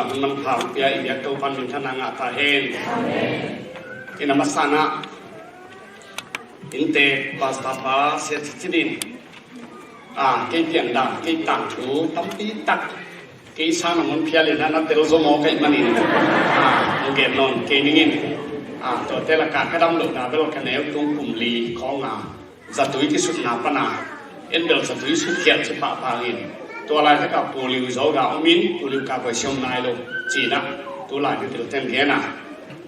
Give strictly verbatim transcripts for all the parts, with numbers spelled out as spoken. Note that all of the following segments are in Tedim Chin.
Hun manpha pia i biak Topa'n minthanna ngah ta hen. Inn a masa-in ah innte pastor pa Sia Cin Cin in, a, kei piangthak, kei tangthu tampi tak kei sang a mun phial in ah na tel zaw mawk ahih manin, a, hong gen nawn kei ning in, a, tuate lakah ka dam lohna bel ka neu tung kum li khawng a, zatui kisutna pan a, en bel zatui sutkhiat ci pahpah in, tua laitak ah Pu Liu Zo ga om in, Pu Liu ka koi siam nai lo ci-in ah, tu lai mi pilten gen a,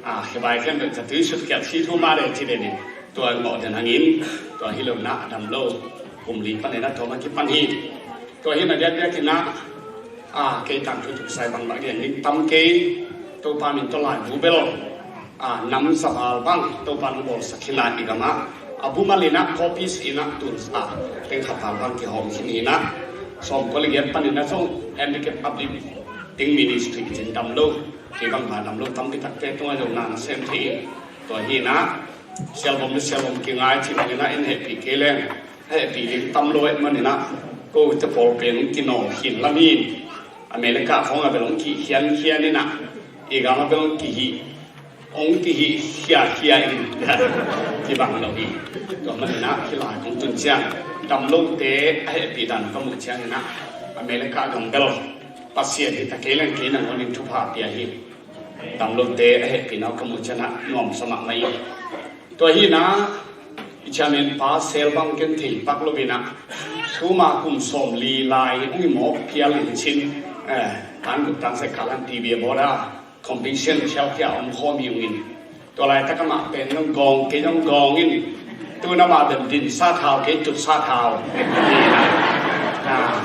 a, hi bai khian bel zatui sutkhiat ci thu mah le ci den in, tua ngawh den hang in, tua hi lo in ah a dam lo, kum li pan in ah tua mah kipan hi. Tua hi in ah diakdiak in ah, a, kei tangthu tuksai bangbang gen ding tam kei, Topa min tawh laibu bel, a, nam za val bang Topa'n hong bawlsak hi in ah i gam ah, a bumal in ah, copies in ah, tun, a, teng khat val bang kihawm khin hi in ah, sawmkua le giat pan in ah zong handicap uplifting ministry ci-in dam lo, kei bangmah dam lo tampi takte tungah zong na nasem thei in, tua hi in ah, sialbawm le sialbawm kingai cih bang in ah en hehpih kei leng, hehpih ding tam lo ahih manin ah, kote pawl pen hong kinawl khin lam hi in, America khawng ah bel hong kihkhiankhian in ah, i gam ah bel hong kihih, hong kihih khiakhia in kibang lo hi. Tua manin ah hih lai kong tun ciang, dam lote a hehpih dan ka muh ciangin ah, America gam bel Pasian hi ta kei leng kei nangawn in thupha pia hi. Dam lote a hehpihna uh ka muh ciangin ah nuamsa mahmah hi. Tua hi in ah, i chairman pa Sel bang ken thei pak lo in ah, tuma kum sawmli lai hong hi mawk phial in cin, eh, tan guk tan sek kal in T V a bawl a, competition khialkhia om khawm hi ung in. Tua laitak amah pen hong gawng, kei hong gawng in, tu in amah bel din sa thau, kei tut sa thau. Ah,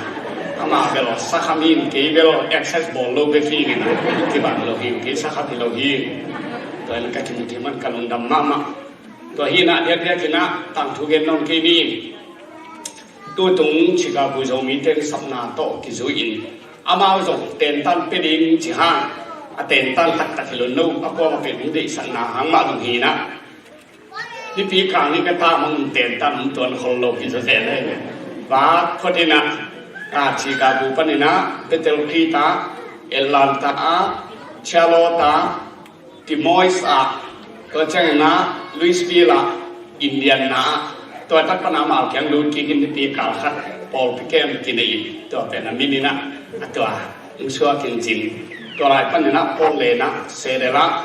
amah bel sa kham in, kei bel exercise bawl lo bek hi ing in ah, kibang lo hi, kei sa kham hi lo hi. Tua in ka kimu thei man ka lungdam mahmah. Tua hi in ah diakdiak in ah tangthu gen nawn kei ni. Tutung Chicago Zomite sapna tawh kizui in, amau zong tentan pia ding ci hang, a tentan taktak hi lo in, no a kuamah pen hong deihsakna hang mah zong hi in ah, nipi kang ni ka ta mang tentan hong tuan khol lo hi zaw zen hi. Vak phot in ah, a, Chicago pan in ah Battle Creek ah, Atlanta ah, Charlotte ah, Des Moines ah, tua ciangin ah Louisville ah, Indiana ah, tua tak pan amau kiang lut kik in nipi kal khat pawlpi kem kinei in, tua pen a min in ah, a tua hong suak in cin. Tua lai pan in ah Portland ah, Seattle ah,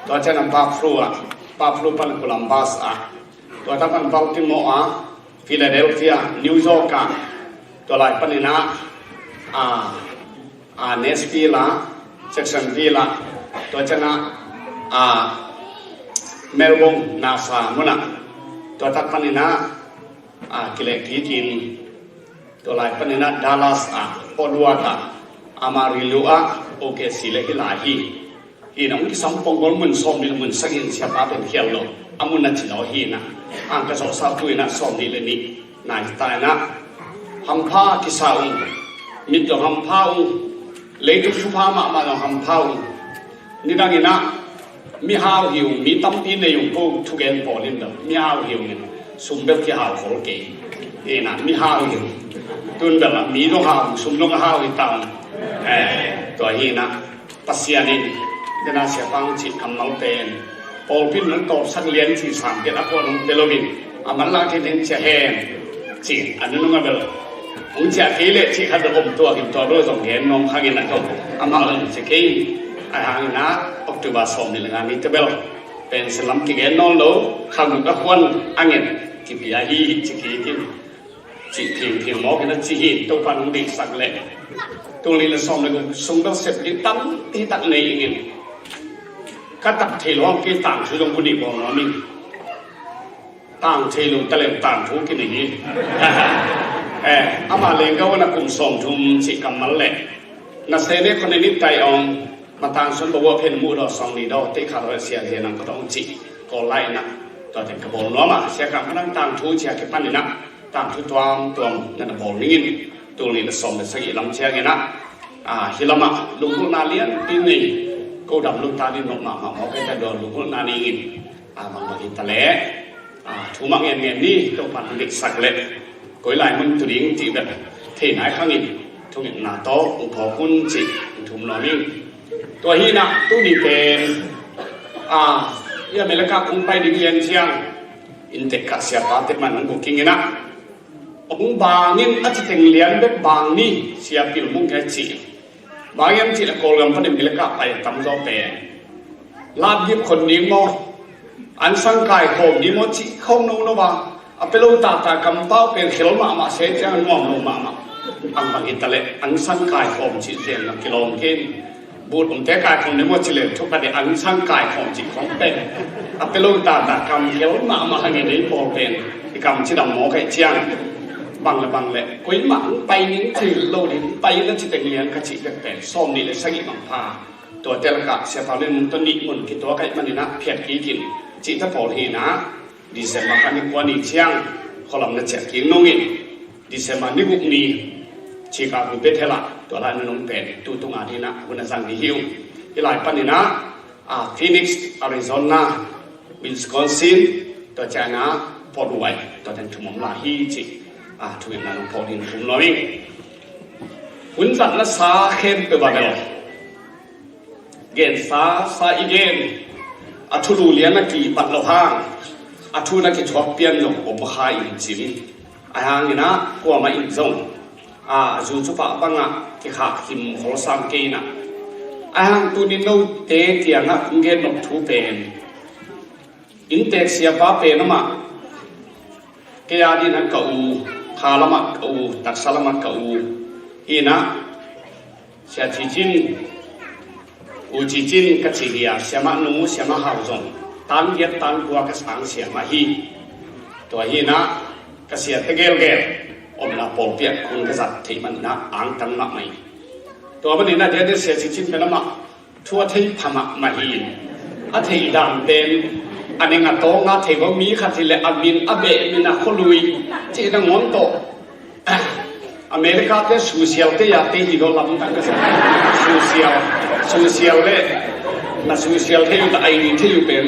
tua ciangin ah Buffalo ah, Buffalo pan Columbus ah, tua tak pan Baltimore ah, Philadelphia, New York ah, tua lai pan in ah, a, a, Nashville ah, Jacksonville ah, tua ciangin ah, a, Melbourne, Naga mun ah, tua tak pan in ah, a, kilehkik in, tua lai pan in ah Dallas ah, Fort Worth ah, Amarillo ah, O K C le hih lai hi. Hi in ah hong kisam ponggol mun sawmnih le mun sagih in siapa pen khial lo, a mun a ci lo hi in ah, ang ka zawhsa tu in ah sawmnih le nih nai ta in ah, hampha kisa ung, mit zong hampha ung, leitung thupha mahmah zong hampha ung. Nidang in ah mihau hi ung, mi tampi nei ung, ko thugen pawl in bel mihau hi ung in, sum bel kihau khol kei. Hi in ah mihau hi ung. Tun bel ah mi zong hau ung, sum zong hau hi ta ung. Eh, tua hi in ah Pasian in, dena siapa hong cih kammal pen, pawlpi in hong tawpsak lian cih sang pen a puan hong pia lo in, a manlang kei in ciah hen, cih a nunung a bel hong ciah kei leh cih khat bel om tuak in, tua bel zong gen nuam khang in a tawh amah hong ciah kei in, a hang in ah October sawmnih le nga ni te bel pension lam kigen nawn lo, kha guk a khuan a ngen kipia hi, hi ci kik in. Cih phingphing mawk in a ci hi, Topa'n hong deihsak leh. Tul nih le sawm le guk sung bel sep ding tampi tak nei ing in. Ka tak thei lo hang kei tangthu zong bu nih bawl nuam ing. Tang thei lo ta leh tangthu kinei hi. Eh, amah leng ka wan a kum sawmthum cih kammal leh. Na se ne khone ni tai ong. Matang sun bawa phen mu do song ni do te kha do sia je nang ko dong ci ko lai na. Tua te ka bawl nuam a sia kam nang tangthu cia kipan ni na. Tangthu tuamtuam na na bawl ning in. Tul nih le sawm le sagih lam ciangin ah, a, hi lamah lunggulhna lianpi nei. Ko dam lum ta ni nop mahmah mawk ei ta do lunggulhna ning in. A, bangbang hi ta leh, a, thu mah ngen ngen ni, Topa'n hong deihsak leh koi lai mun tu ding cih bek thei nai khang in. Ngetna tawh hong phawk un cih hong thum nuam ing. Tua hi-in ah tuni pen, a, i America kong pai ding lian ciang, inntek ah siapate man hong booking in ah, hong bang in a ci teng lian bek bang ni, Sia Pil Mung ka ci. Bang hiam cih leh Kawlgam panin America pai a tamzaw pen lap gip khon ding maw, an sang kaikhawm ding maw cih khawng nono a, a pia lo tata kampau pen khel mahmah se ciang nuam lo mahmah. Bang bang hi ta leh an sang kaikhawm cih zen na kilawm kei in. But umte kaikhawm ding maw cih leh thupha ding, an sang kaikhawm cih khawng pen a pia lo tata kam khel mahmah hangin ei pawl pen i kam cidam maw kaih ciang. Bang le bang le koi mah hong pai ning thei lo ding, pai na ci teng lian ka cih bek pen sawm nih le sagih bang pha. Tuate lakah Sia Pau Lian Mung tawh nih mun kituak ahih manin ah phiat kik in cihte pawl hi-in ah, December kha ni kua ni ciang khualam na ciah kik nung in, December ni guk ni Chicago Bethel ah tua lai na nung pen tu tung a ding in ah hun a zang ding hi ung. Hih lai panin ah, a, Phoenix, Arizona, Wisconsin, tua ciang ah Fort Wayne, tua teng thum om lai hi cih, a, thungetna nong phawk ding thum lo ing. Hun zatna sa khempeuh va bel, gensa sa i gen, a thulu lian a kibat lo hang, a thu na kithuak pian zong om kha in cin. Ahi hangin ah kuamah in zong, a, zu cu pah bangah kikhah kim khol sam kei in ah. Ahi hang tuni note kiangah kong gen nop thu pen, inntek siapa pen amah, kei a ding in ah ka u, kha lamah ka u, taksa lamah ka u hi-in ah, Sia Ci Cin, U Ci Cin ka ci hi a, siamah nu, siamah hau zong tan giat tan kua ka sang siamah hi. Tua hi-in ah ka siate gelgel omna pawlpi ah hun ka zat theih manin ah angtang mahmah hi. Tua manin ah dia dia Sia Ci Cin pen amah thu a thei pha mahmah hi. A theih dan pen a ning a tawng a thei bawk mi khat hi leh a min a beh min a khualui cih nangawn tawh America te susial te ya te hi lo lam tak ka sa. Susial, susial le na susial thei uh ta ai ni thei uh pen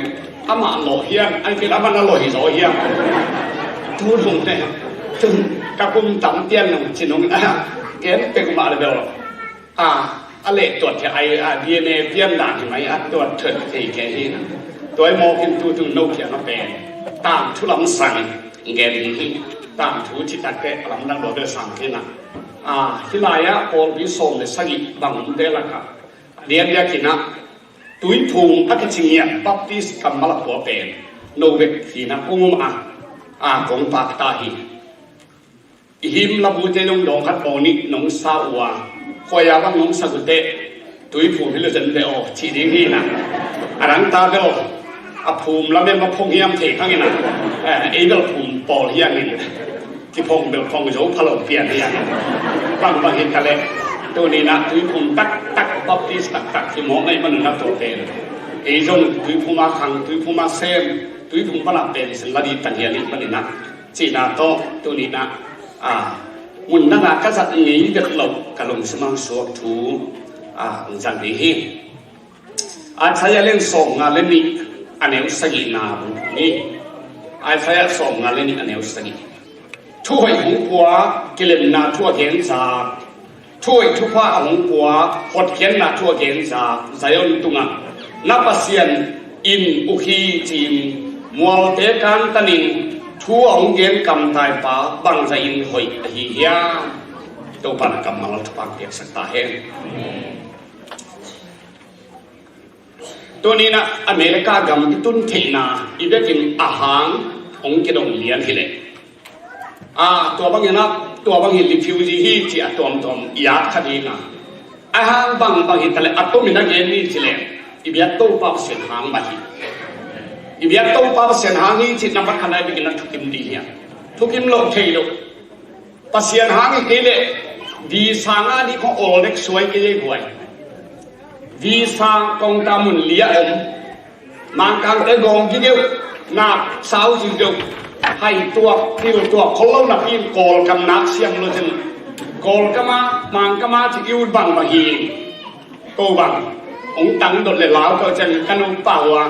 amah lawh hiam, ai pen amah na lawh hi zaw hiam. Tu nung ne, tu ka kum tam pian nung ci nung na gen pek mah le bel. A, a leh tuat thei ai, a, D N A pian dan hi mai, a tuat thuat thei kei hi na. Tua i mawk in tu tung no kiang a pen tangthu lam sang gen ding hi. Tangthu ci takteh a lamdang dua bel sang kei na. A, hih lai-ah pawlpi sawm le sagih bang omte lakah lianliak in ah Tuiphum a kici ngiat Baptist kammal a pua pen no bek hi na kong um a, a, kong pakta hi. I him labute nong dawng khat bawl nih nong sa uh a, khuai a bang nong sak uh teh Tuiphum hi lo zen ve aw cih ding hi na. A dang ta bel a phum lam em a phong hiam thei khang hi na. Eh, ei bel phum pawl hiam in kiphong bel phong zo pha lo pian hiam. Bang bang hi ta leh tuni na Tuiphum taktak Baptist taktak hi mawk na i manun a tuate. Ei zong Tuiphum a khang, Tuiphum a sem, Tuiphum pan a pen sin la di tan hian i manun a cihna tawh tuni na, a, mun dang a ka zat ngei vet loh ka lungsim a suak thu, a, hong zang ding hi. Isaiah lian sawmnga le nih a neu sagihna buk ni. Isaiah sawmnga le nih a neu sagih. Thuhoih hong pua, kilemna thu a gen zak. Thuhoih thupha a hong pua, hotkhiatna thu a gen zak Zion tungah, na Pasian in uk hi ci-in mualte kantanin thu a hong gen kamtaipa bangzah in hoih ahi hiam? Topa na kammal thupha piaksak ta hen. Tuni na America gam i tun theihna i bekin a hang hong kidong lian hi leh, a, tua bangin a, tua bangin refugee hi ci a tuamtuam i at kha ding a, a hang bangbang hi ta leh a tomin a gen ni ci leh i biak Topa Pasian hang mah hi. I biak Topa Pasian hang hi ci na pakhat a i bekin a thukim ding hi a, thukim loh thei loh. Pasian hang hi kei leh visa ngah ding khong ol dek suai kei ei guai. Visa kong ta mun li a om. Mangkangte gawng gigeuh, nak sau gigeuh, hai tuak, til tuak khol lo napi in Kawlkam nak siam lo cin. Kawlkam a, Mangkam a ci i ut bangbang hi. Ko bang hong tang dot le lau ko ciang ka nupa uh a,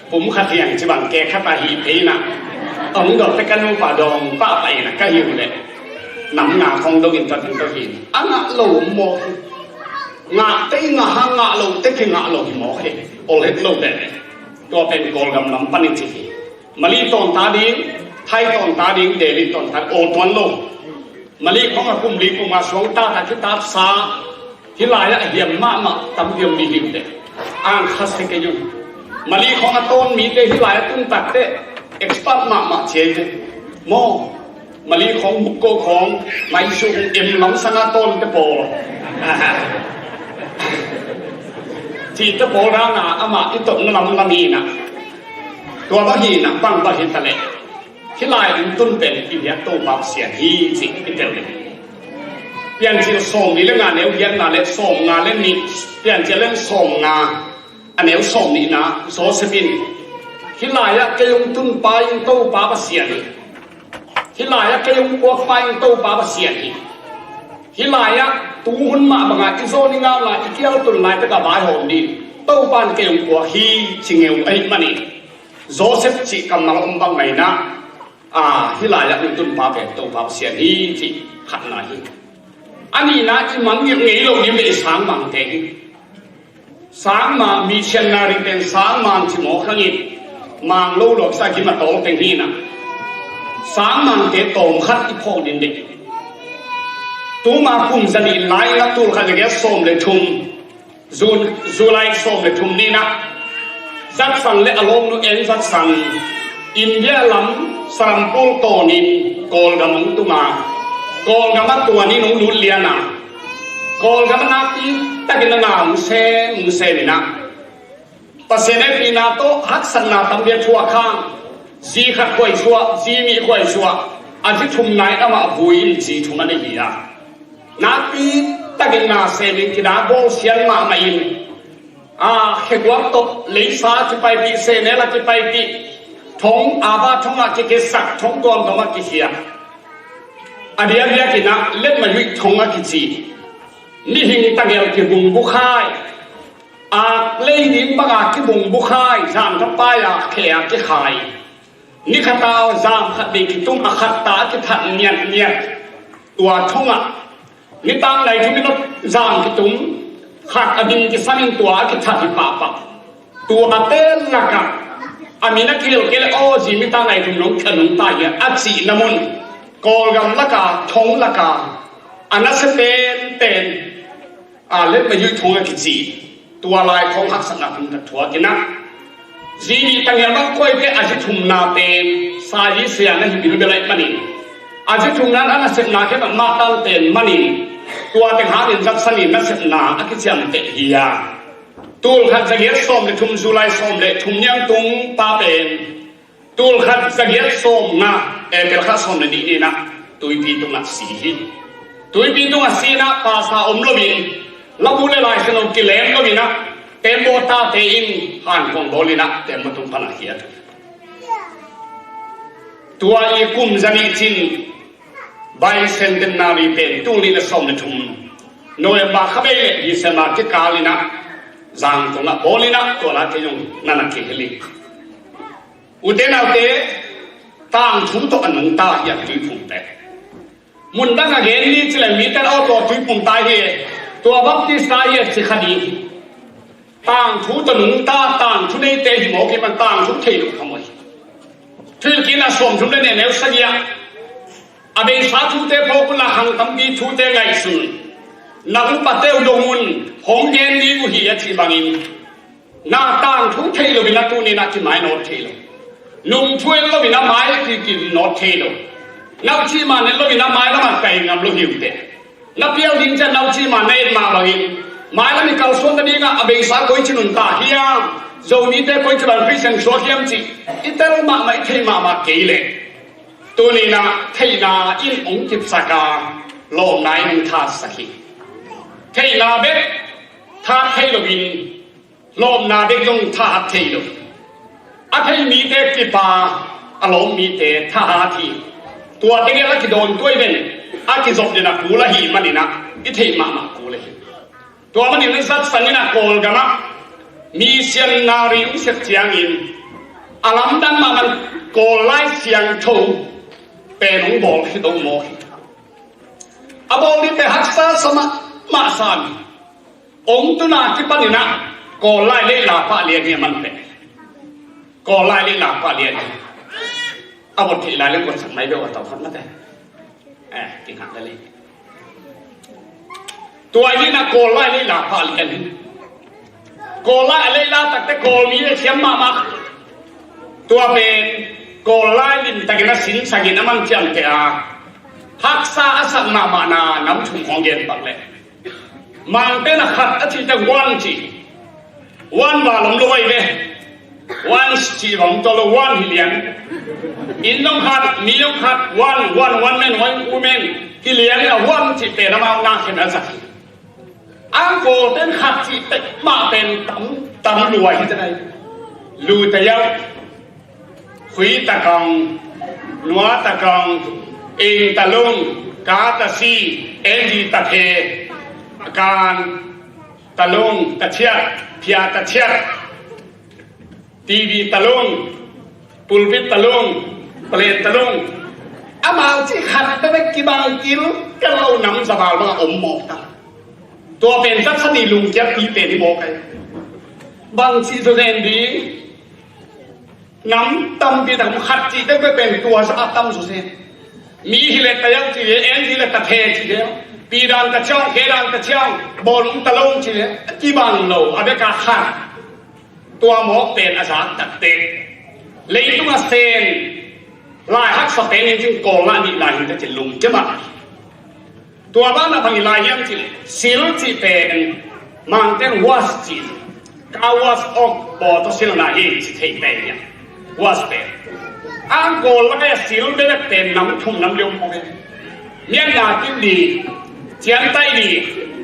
pum khat hiang ci bang kek khat a hi pei na. Hong dot te ka nupa dawng pah pah in a ka hi uh leh, Nam nga khong dongin tua teng tua hi. A ngah lo mawk hi. Ngah te i ngah hang, ngah lo te kingah lo hi mawk hi. Ol het lo beh. Tua pen Kawlgam lam panin ci hi. Mali tawnta ding, Thai tawnta ding, Delhi tawnta ding, aw tuan lo. Mali khong a kum li kum nga suang ta ta kitatsa. Hih lai-ah a hiam mahmah tampi om ding hi uh teh. Ang kha se kei un. Mali khong a tawn mite hih lai-ah tun tak teh expert mahmah ci ei teh. Maw, Mali khong muk ko khong mai su em lam sanga tawn te pawl. Ci te pawl rana amah i totna lam lam hi na. Tua bang hi na, bang bang hi ta leh. Hih lai ding tun pen i biak Topa Pasian hi ci i tel ding. Piancil sawm nih le nga neu giatna le sawm nga le nih, Piancil le sawm nga a neu sawm nihna Joseph in, hih lai-ah kei hong tunpa in Topa Pasian hi. Hih lai-ah kei hong puakpa in Topa Pasian hi. Hih lai-ah tu hun mah bangah i zawn i ngauna i kial tun lai takah vaihawm ding Topa in kei hong puak hi ci ngeu ahih manin Joseph cih kammal a om bang mah inah, a, hih lai-ah hong tunpa pen Topa Pasian hi cih khatna hi. A nihna i mangngilh ngei loh ding pen i sangmangte hi. Sangmang, missionary pen sangmang ci mawk hangin mang lo lawk sa gim a tawl teng hi inah. Sangmangte tawm khat i phawk ding ding. Tuma kum zanih lai inah tul khat le giat sawm le thum June, July sawm le thum ni inah Judson le a lawmnu En Judson India lam sarampul tawnin Kawlgam hong tung a, Kawlgam ah tuanin hong lut lian a, Kawlgam ah nakpi takin a na hong sem hong sem inah Pasian hehpihna tawh haksatna tampi a thuak hang, zi khat khuai suah, zi nih khuai suah, a zi thumna in amah vui in zi thum a nei hi a. Nakpi takin na semin kida bawlsiat mahmah in, a, khekuak tawh leisa a kipaipih, sehnel a kipaipih, thong, ava thong a kikhiatsak, thong tuamtuam a kikhiat. A diakdiak inah letmahuih thong a kici. Mihing tangel kibungbukhai. Ak lei ding banga kibungbukhai, zam thapai a khe a kikhai. Ni khat a zam khat bei kitum a khat ta a kithat niatniat. Tua thongah nitang nai thum in zam kitum khat a ding kisamin tua a kithat hi pahpah. Tuate lakah a min a kihelkeh le aw zi nitang nai thum nong kha nong ta hi a cihna mun Kawlgam laka thong laka a nasia penpen a letmahuih thong a kici. Tua lai khong haksatna hun khat thuak inah zi nih tangel bang khuaite a zi thumna pen sa zi sia na hi bilbel ahih manin a zi thumna in a nasepna khempeuh mah tang pen manin tua teng hangin Judson in nasepna a kiciamteh hi a. Tul khat za giat sawm le thum July sawm le thum ni a hong tung pa pen tul khat za giat sawm nga, eh, tel khat sawm le nih ni inah tuipi tungah si hi. Tuipi tungah si inah pasa om loin, labu le laisen om kilem lo inah tembaw tate in hankuang bawl inah tembaw tung panah khiat. Tua i kum zanih cin bicentenary pen tul nih le sawm le thum November kha bei le December kikal inah Zangkong ah bawl inah tua la kei zong na na kihel hi. Ute naute, tangthu tawh a nungta hi a tuiphumte. Mun dang a gen ni ci le mite aw tua tuiphum tai hi, tua Baptist tai hi ci kha ding hi. Tangthu tawh nungta, tangthu neite hi mawk hi man tangthu thei lo kha maw hi. Thuhilhkikna sawmthum le nehneu sagih ah a beisa thute phawk unla khang tampi thute ngaihsun un. Na upate uh dong un, hong gen ding uh hi a cih bangin na tangthu thei lo in a tuni in a kimainawt thei lo. Nungthu en lo in a mai a kikim nawt thei lo. Na uh cih man en lo in a mailam a kai ngam lo hi uh teh. Na pial ding ciang na uh cih man na en mah bangin mailam i kalsuan nadingah a beisa koici nuntak hiam, Zomite koici bang Khristian suak hiam cih i tel mahmah i thei mahmah kei leh tuni in a theihna in hong kipsak a lawmna in hong thatsak hi. Theihna bek that thei loin lawmna bek zong thahat thei lo. A thei mite kipa, a lawm mite thahat hi. Tuate gel a kidawn tuai ven a kizop den a kul ahih manin a i theih mahmah kul ahi. Tua manin a zatsan in a Kawlgam ah missionary hong sep ciangin a lamdang mahmah Kawl Lai Siangtho pen hong bawl khit hong mawk hi. A bawl ding pen haksa sa mahmah sa mi. Ong tuna kipanin ah Kawl lai lei la pah lian hi a man pen. Kawl lai lei la pah lian hi. A vot theih lai le vot sak mai beuh a tau khat mate. Eh, kingak le lei. Tua hi na Kawl lai lei la pah lian hi. Kawl lai a lei la takte Kawl mi le thiam mahmah. Tua pen Kawl lai limtakin a sinsakin a man ciamteh a haksa a sak mahmahna nam thum khawng gen pak leh. Mangte na khat a cihte one ci. One va lom lo ai ve. One ci va om tawh lo one hi lian. Inn dong khat, mi dong khat, one, one, one man, one woman. Hi lian a one ci pen amau na khen a zak. Angkawten khat cih pek mah pen tam, tam lua hi te nai. Lu ta yau, khui ta kong, nua ta kong, ing ta lung, ka ta si, en di ta phe, kan ta lung, ta chiat, phia ta chiat. TV talung, pulpit talung, palen talung. Amau cih khat bek kibang kil ka lo nam zaval bang a om mawk ta. Tua pen zat sani lungkiat pi pen i mawk ai. Bang cih zaw zen ding. Nam tampi tak khat cih bek bek pen tua zah a tam zaw zen. Mi hi le tayau cih le, en hi le tathe cih le, pi dan ta ciang, khe dan ta ciang, bawlung talung cih le, kibang lo, a bek a khat. Tua mawk pen a zak takte. Leitung a sen lai haksa pen in cin Kawl lah nih lai hin te cin lungkia mah. Tua banah bang i lai hiam cin sil cih pen Mangten was cih. Ka was ok baw tawh silna hi ci thei pen hiam. Was pen. Ang Kawl lah a sil bebek pen nam thum nam liom mawk e. Myanmar kip dih, Ciantaih dih,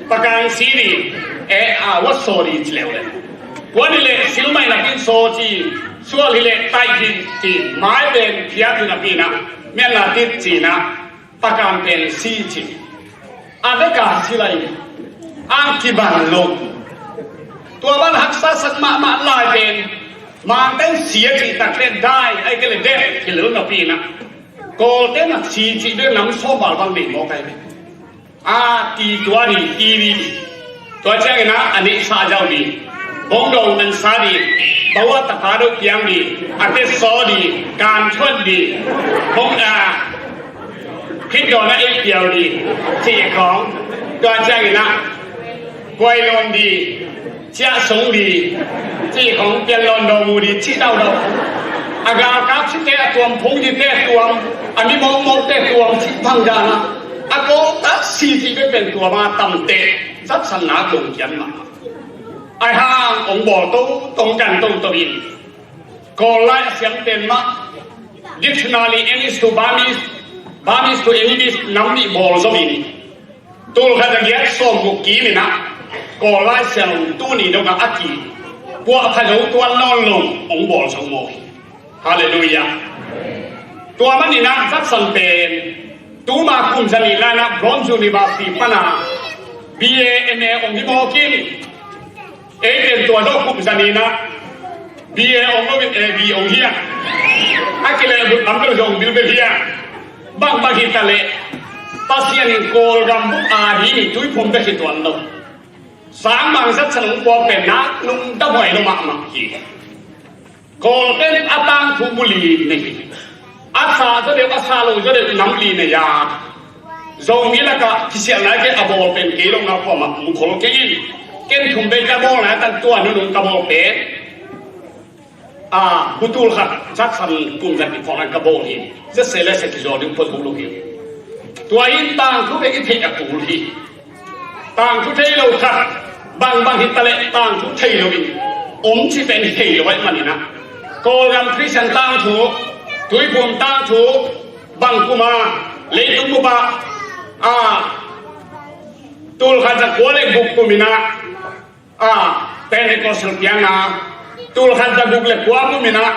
Pakan si dih, eh, a, Watsaw dih ci leu le. Puan hi leh silmaih napi in saw ci, sual hi leh taih dih ci, mai pen phiat dih napi in ah, Myanmar kip ci in ah, Pakan pen si ci. A bek a si lai, a kibang lo. Tua ban haksa sak mahmah lai pen, Mangten si a cih tak le dai, ai ke le deh, ki lel napi in ah. Kawlte nak si cih bek nam sawm val bang nei mawk ai ve. A ti tua ni, ti ni. Tua ciangin ah, a neihsa zau ni. Bongdong nan sa ni. Bawa tapa do piang ni. A tet saw ni. Kan thuan ni. Bong a. Khit dawn a ei piau ni. Cih khawng. Tua ciangin ah. Kuai lawn ni. Ciah sung dih, cih khawng pian lawn dawm uh dih, cih daudau. A galkap site a tuam phung dihte tuam, a mi mawkmawkte tuam cih bang dan ah. A kawltak si cih bek pen tuam a tamte, zatsanna lungkiat mah. Ai hang ong bawl to, tong kan to to in. Kawl lai a siam pen mah. Dictionary, English to Burmese, Burmese to English, nam nih bawl zo in. Tul khat a giat sawm guk kim in ah, Kawl Lai Siangtho tuni dong ah a ki, puah pha zo tuan nawn lo, ong bawl zo maw. Halleluiah. Tua man in ah zatsan pen, tuma kum za nih lai in ah Bronx University pan a, B A, M A ong hi mawk in, ei pen tua zawh kum za nih in ah, B A ong lo in A B ong hi a. A kilehbulh lam lo zong bilbel hi a. Bangbang hi ta leh, Pasian in Kawlgam buk a ding in tuiphum bek hi tuan lo. Sang Mang Zatsan ong puak pen nak nungta huai lo mahmah hi. Kawlte'n a tangthu bu li nei hi. A sa zaw deuh, a sa lo zaw deuh nam li nei a. Zomi lakah kisialhna kei a bawl pen kei lo nga kuamah mu khol kei in. Ken thum bei ka bawl na tan tua nunung ka bawl pen. A, bu tul khat zatsan kum zat nih khawng an ka bawl hi. Zat se le se kizaw ding pua zo lo hi. Tua in tangthu bek i theih a kul hi. Tangthu thei lo khat, bangbang hi ta leh tangthu thei lo in, om ci pen hi thei lo ahih manin ah. Kawlgam Khristian tangthu, tuiphum tangthu, bang kum a, leitung bup ah, a, tul khat za kua le guk kum in ah, a, Pentecostal piang a, tul khat za guk le kua kum in ah,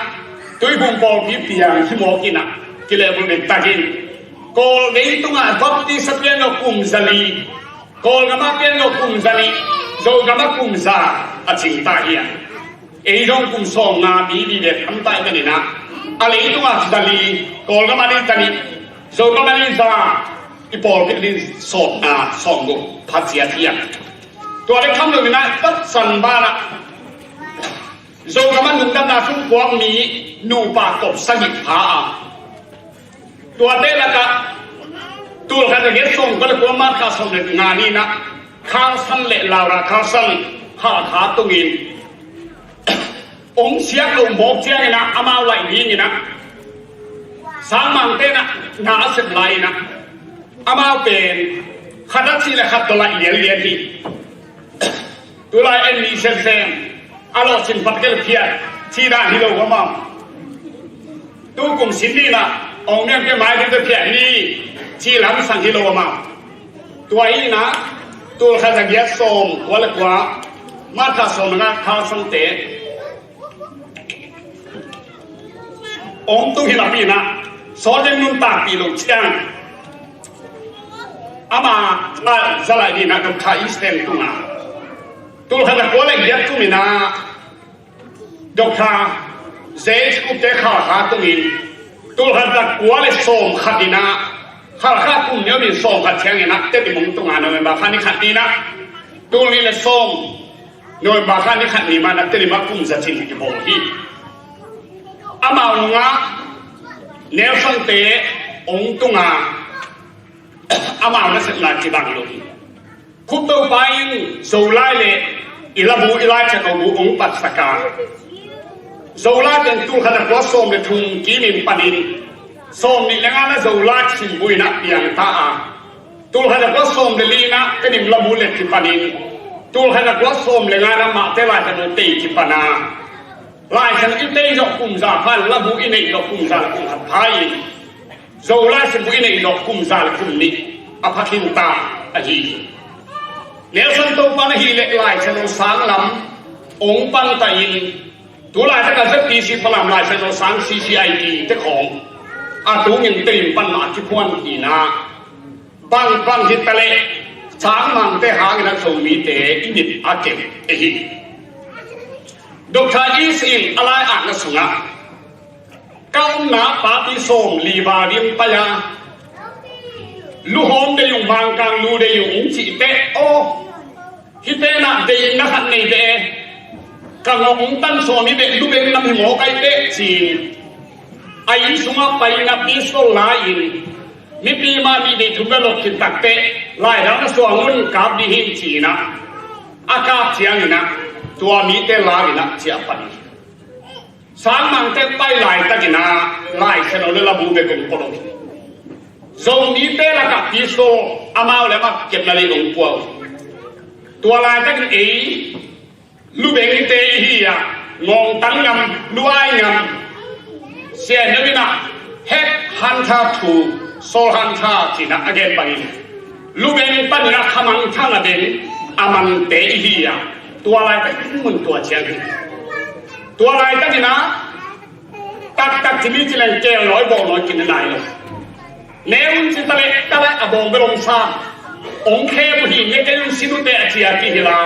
tuiphum pawlpi piang hi mawk in ah, kilehbulh ding takin. Kawl leitung ah Baptist a piang lo kum za li, Kawlgam a piang lo kum za nih, Zogam a kum za a cing ta hi a. Ei zong kum sawm nga mi li le tham ta hi manin ah, a leitung ah za li, Kawlgam a ding za nih, Zogam a ding za, i pawlpi din sawm, ah, sawm guk pha ciat hi a. Tua le kham lo mi na, tua san banah Zogam a nungdamna sung puak mi nupa kop sagih pha a. Tuate lakah tul khat a giat sawm kua le kua March kha sawm le nga ni-in ah Carson le Laura Carson Hakha tungin hong siak loh mawk ciangin ah amau laih dingin ah Sangmangte in ah na a sep lai-in ah amau pen khat a cih le khat tawh laih lianlian hi. Tulai en mi semsem a lawhcin phat kei le phiat cih dan hi lo amau. Tu kum sin ni-in ah ong miang ke mai ding te phiat ni cih lamsang hi lo amau. Tua hi-in ah tul khat a giat sawm kua le kua March kha sawm le nga Carson te ong tu hi napi-in ah sawt in nuntakpih loh ciang ama a za lai dingin ah Doctor Easton tungah tul khat a kua le giat kum in ah Doctor J H Cook te Hakha tungin tul khat a kua le sawm khat in ah Hakha kum ni om in sawm khat ciangin ah Tedim ong tung a, November kha ni khat ni-in ah tul nih le sawm November kha ni khat ni mah in ah Tedim ah kum za cin kibawl hi. Amau nungah Nelson te ong tung a, amau nasepna kibang lo hi. Khup Topa in Zolai le i labu i Lai Channel bu ong patsak a, Zolai pen tul khat a kua sawm le thum kimin panin sawm nih le nga na Zolai sin bu in ah piang ta a, tul khat a kua sawm le li na Tedim labu le kipanin tul khat a kua sawm le nga na Mahte Lai Channel tei kipan a, Lai Channel i tei zawh kum za pha in labu i neih zawh kum za le kum khat pha in Zolai sin bu i neih zawh kum za le kum nih a pha khin ta ahi hi. Nelson Topa na hih leh Lai Channel sang lam ong pan ta in, tu laitak a Z P C Falam Lai Channel sang C C I T te khawng a tungin Tedim pan mah a kiphuan hi-in ah, bangbang hi ta leh Sangmangte hangin ah Zomite i mit a kem ahi hi. Doctor Easton a lai-atna sungah ka omna party sawm li val ding pai a, luhawm dei ung, Mangkang lu dei ung, ung cih teh aw, hihte na deihna khat nei teh e, ka ngawng tan sawm hi beh, lubeng nam hi mawk ai teh ci-in a inn sungah pai-in ah pistol la-in mipi mah nih deih thum bek lawh khin tak teh laidang na suang un, kap ding hi ci-in ah a kap ciangin ah tua mite la-in ah ciah pan hi. Sangmangte pai laitakin ah Lai Channel le labu bek ong pua lo hi. Zomite lakah pistol amau le amau kepna ding ong pua uh hi. Tua laitakin ei lubengte i hi a, ngawngtang ngam, luai ngam, Sian Neu in ah head hunter to soul hunter ci-in ah a gen bangin lubeng panin ah khamangthang a deng a mante i hi a, tua laitakin mun tua ciang hi. Tua laitakin ah taktak ci mi ci leng keel nawi bawl nawi kine nai lo. Ne un ci ta leh ta leh a bawng bel om sa, ong khem uh hi, ne kei un sin uh teh a ci a kihi la.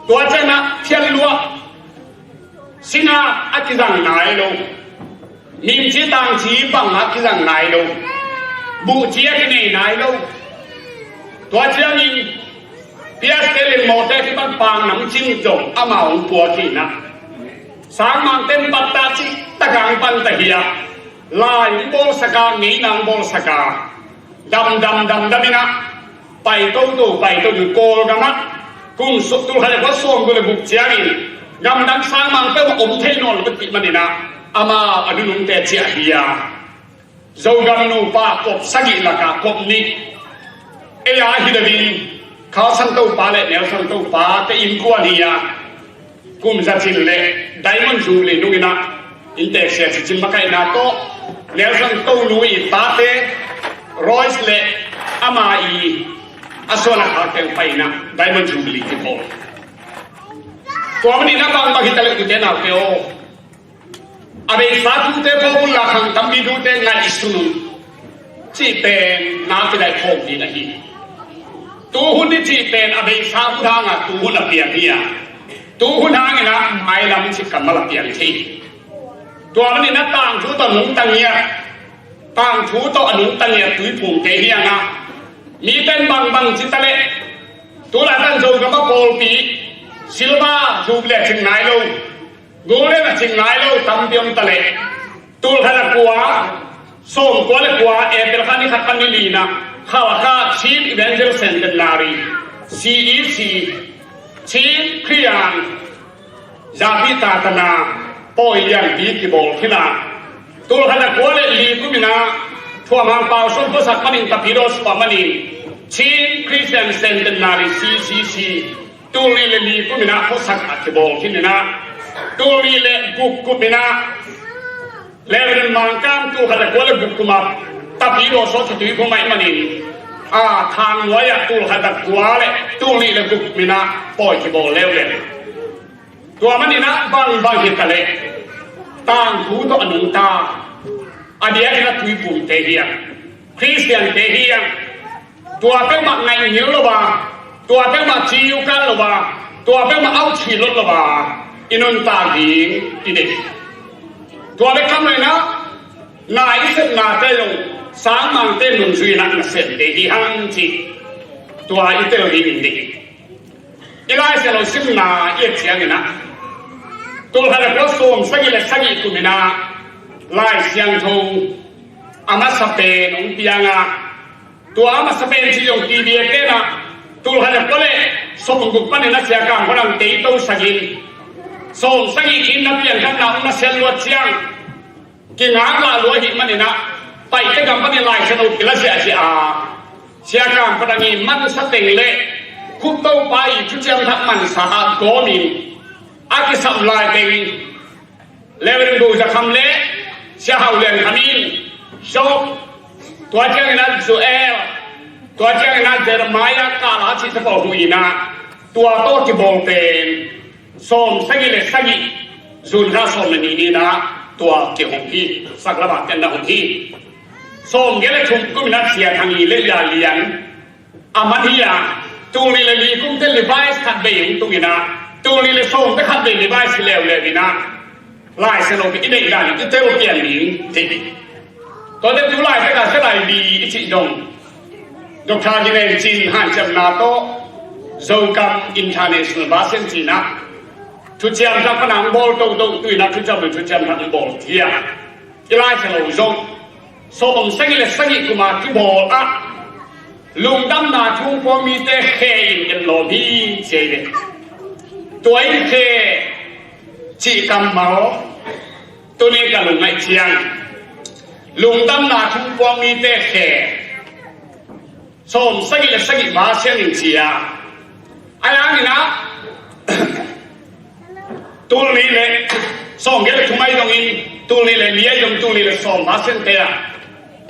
Tua ciang ah thian luah, singak a kizang nai lo, mimci tangci bang a kizang nai lo, buhci a kinei nai lo. Tua ciangin piaste lengmawte kipan pang namcin zong amau ong puak hi-in ah, Sangmangte in pattah cih tak a ong panta hi a, lai ong bawlsak a, ngeina ong bawlsak a, damdam damdam in ah pai toto pai toto, Kawlgam ah kum sawm, tul khat le kua sawm guk le guk ciangin gamdang Sangmangte mah om thei nawn lo bek cih manin ah amau a nunungte ciah hi a, Zogam nupa kop sagih lakah kop nih, ei a hi lo ding, Carson Topa le Nelson Topa te innkuan hi a, kum za cin le Diamond Jubilee nungin ah innteek sia cicin makaihna tawh Nelson tonu i tate Royce le ama i a suan a khak teng pai-in ah Diamond Jubilee kibawl. Tua manin ah bangbang hi ta leh u te nau te aw, a beisa thute, pawlbul la khang tampi thute ngaihsun un cih pen na kidaih khawm ding ahi. Tu hun i cih pen a beisa hun hanga tu hun a piang hi a, tu hun hangin ah mailam cih kammal a piang thei hi. Tua manin ah tangthu tawh nungta ngiat, Tangthu tawh a nungta ngiat Tuiphumte hi hang a, mite in bangbang ci ta leh, tulaitan Zogam a pawlpi silver jubilee a cing nai lo, golden a cing nai lo tampi om ta leh, tul khat a kua sawm kua le kua April kha ni khat pan ni li-na Khalkha Chief Evangel Centenary, C E C, Chief Khristian Zapi Tatana pawi lianpi kibawl khin a, tul khat a kua le li kum in a Thuam Hang Pau Suan khuasak manin, Tapidaw suak manin, Chief Khristian Centenary, C C C, tul nih le li kum in a khuasak a kibawl khin in a, tul nih le guk kum in a Reverend Mang Kam tul khat a kua le guk kum a Tapidaw suak khitui kum ahih manin, a, Thang Nuai ah tul khat a kua le tul nih le guk kum in a pawi kibawl leuleu. Tua manin a bangbang hi ta leh, tangthu tawh a nungta, a diakin a Tuiphumte hi hang, Khristiante hi hang, tua peuhmah ngaihngilh lo a, tua peuhmah ciu kal lo a, tua peuhmah auh thilot lo a i nuntak ding i deih. Tua bek tham lo in a, na i sepnate zong sangmangte nungzuihna nasemte hi hang cih tua i tel ding i deih. I Lai Siangtho simna i et ciangin a, tul khat a kua sawm sagih le sagih kum in a Lai Siangtho a masa pen hong piang a, tua a masa pen cih zong T V a pen a, tul khat a kua le sawm guk panin a Sia Kam Kha Dang tei to sakin, sawm sagih in na pian khat na hong na sian luat ciang, kingaklah lua ahih manin a, Paite gam panin Lai Siangtho kila ziahziah a, Sia Kam Kha Dang i mansa teng le Khup Topa i Thuciam Thak mansa ah gawmin a kisam lai teng Reverend Go Za Kham le Sia Hau Lian Kham in Job, tua ciangin a Joel, tua ciangin a Jeremiah kala cih te pawl hu in a, tua tawh kibawl pen sawm sagih le sagih, June kha sawm le nih ni-in a tua kihong hi, saklamah ken na hong hi. Sawm gel le thum kum in a Sia Thang i le Lia Lian a man hi a, tul nih le li kum te Levi's khat bei hong tung in a, tul nih le sawm te khat bei Levi's hi leuleu in a, Lai Siangtho i neih dan i tel pian ding hi. Tuate tu laitak a Zedai Lee i cih dong, Doctor Ginen Cin hanciamna tawh Zogam International Basian cih na Thuciam Thak pan a hong bawl toto, tu-in a Thuciam Thak hong bawl hi a. I Lai Siangtho zong sawm sagih le sagih kum a kibawl ah, lungdamna thu puang mite khe in en lawm hi ci hi ve. Tua in khe cih kammal tuni ka lungngaih ciang, lungdamna thu puang mite khe sawm sagih le sagih Basian in ci a, a hang in a, tul nih le sawm gel le thum ahi zongin, tul nih le li ahi zong, tul nih le sawm Basian te ah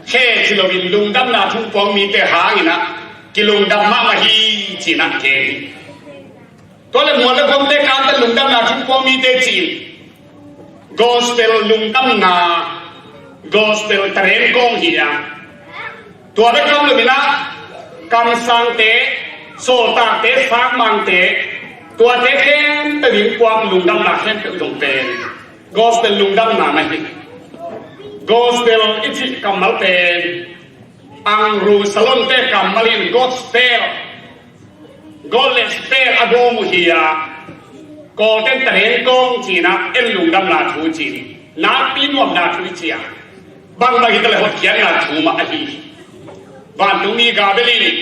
khe ci loin lungdamna thu puang mite hang in a kilungdam mahmah hi ci-in a gen hi. Tua le mual le guamte kante lungdamna thu puang mite ci-in gospel lungdamna, gospel taren kawng hi a. Tua bek tham loin a, kamsangte, sawltakte, sangmangte, tuate khempeuh in puak lungdamna khempeuh zong pen gospel lungdamna mah hi. Gospel i cih kammal pen Anglo Salonte kammal in gospel, gospel a gawm uh hi a, Kawlten taren kawng ci-in a, en lungdamna thu ci-in, nakpi nuamna thu i ci a, bangbang hi ta le hotkhiatna thu mah ahi hi. Vantungmi Gabriel in